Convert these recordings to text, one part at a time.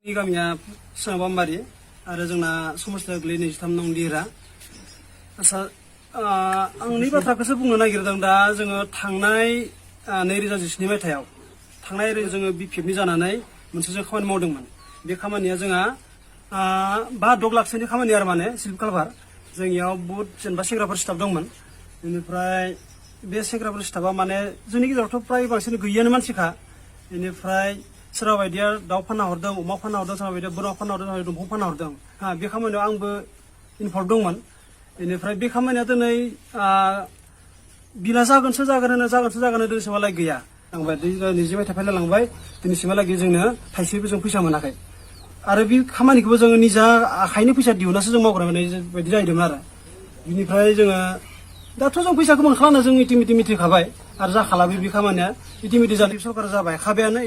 गामिया सोनाबामबारि आरो जोंना समस्थिया गोग्लैयो 23 नं लिरा। आसा आंनि बाथ्राखौसो बुंनो नागिरदों। दा जोङो थांनाय 2017 मायथाइयाव थांनाय जोङो बिपिएफनि जानानै मोनसे जों खामानि मावदोंमोन। बे खामानिया जोंहा 5-6 लाखसोनि खामानि आरो माने सिल्प कालभार जोंनियाव बहुत जेनेबा सेंग्राफोर स्टाफ दंमोन। बेनिफ्राय बे सेंग्राफोर स्टाफा माने जोंनि गेजेरावथ' फ्राय बांसिन गैयानो मानसिखा। बेनिफ्राय सोरबा बायदिया दाउ फानना हरदों, अमा फानना हरदों, सोरबा बायदिया बोरमा फानना हरदों, सोरबा बायदिया दंफां फानना हरदों। बे खामानियाव आंबो इनभल्भ दंमोन। बेनिफ्राय बे खामानिया दिनै बिला जागोनसो जागोन दिनैसिमहालागै गैया। लांबाय 20 मायथाइ फायलांबाय दिनैसिमहालागै जोंनो थाइसेबो जों फैसा मोनाखै। आरो बे खामानिखौबो जोङो निजा आखाइनि फैसा दिहुनासो जों मावग्रा बायदि जाहैदोंमोन आरो। बिनिफ्राय जोङो दाथ' जों फैसाखौ मोनखालानो जों इटिमिटि मिथिखाबाय आरो जाखालाबो बे खामानिया इटिमिटि जानाय सरकार जाबाय खाबायानो।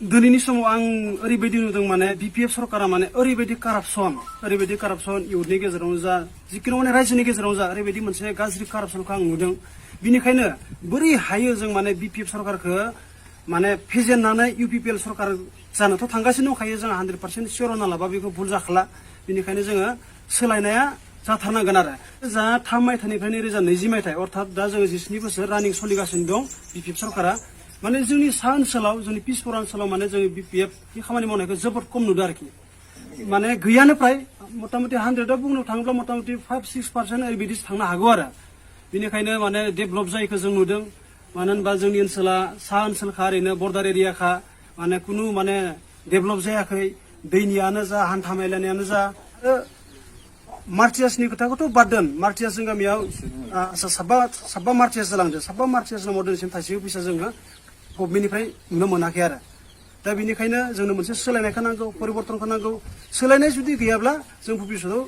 दिनैनि समाव आं ओरैबायदि नुदों माने बिपिएफ सरकारा माने ओरैबायदि कारापसन इयुथनि गेजेरावनो जा जिखुनु माने रायजोनि गेजेरावनो जा ओरैबायदि मोनसे गाज्रि कारापसनखौ आं नुदों। बिनिखायनो बोरै हायो जों माने बिपिएफ सरकारखौ माने फेजेननानै इउपिपिएल सरकार जानोथ' थांगासिनो दंखायो। जों 100% सियर होना लाबा बेखौ भुल जाखाला। बेनिखायनो जोङो सोलायनाया जाथारनांगोन आरो। जा 3 मायथाइनिफ्राय 2020 मायथाइ अर्थात दा जोङो 17 बोसोर रानिं सोलिगासिनो दं बिपिएफ सरकारा। माने जोंनि सा ओनसोलाव जोंनि पिसपुर ओनसोलाव माने जोङो बिपिएफनि खामानि मावनायखौ जोबोद खम नुदों आरोखि। माने गैयानो फ्राय मथा-मथि 100आव बुंनो थाङोब्ला मथा-मथि 5-6% ओरैबायदिसो थांनो हागौ आरो। बेनिखायनो माने डेभेलप जायैखौ जों नुदों। मानो होनबा जोंनि ओनसोला सा ओनसोलखा ओरैनो बर्डार एरियाखा माने खुनु माने डेभेलप जायाखै। दैनियानो जा हान्था मेलानियानो जा मार्टियासनि खोथाखौथ' बाद दोन। मार्टियासनि गामियाव साबा मार्टियास जालांदों। साबा मार्टियास नामाव दिनैसिम थाइसेबो फैसा जोङो गभमेन्टनिफ्राय नुनो मोनाखै आरो। दा बेनिखायनो जोंनो मोनसे सोलायनायखौ नांगौ, परिबर्तनखौ नांगौ। सोलायनाय जुदि गैयाब्ला जों भबिष्यताव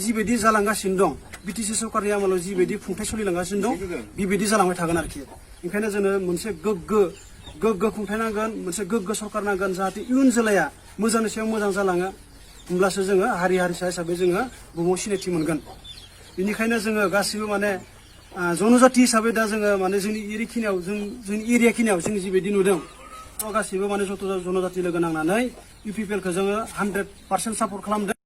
जिबायदि जालांगासिनो दं बिटिसि सरकारनि आमोलाव जिबायदि खुंथाय सोलिलांगासिनो दं बेबायदि जालांबाय थागोन आरोखि। ओंखायनो जोंनो मोनसे गोग्गो खुंथाय नांगोन, मोनसे गोग्गो सरकार नांगोन जाहाथे इयुन जोलैया मोजांनि सायाव मोजां जालाङो। होमब्लासो जोङो हारि-हारिसा हिसाबै जोङो बुहुमाव सिनायथि मोनगोन। बेनिखायनो जोङो गासिबो माने जनजाति हिसाबै दा जोङो माने जोंनि एरिया खिनियाव जों जिबायदि नुदों गासिबो माने जत' जनजाति लोगो नांनानै इउपिपिएलखौ जोङो 100% सापर्ट खालामदों।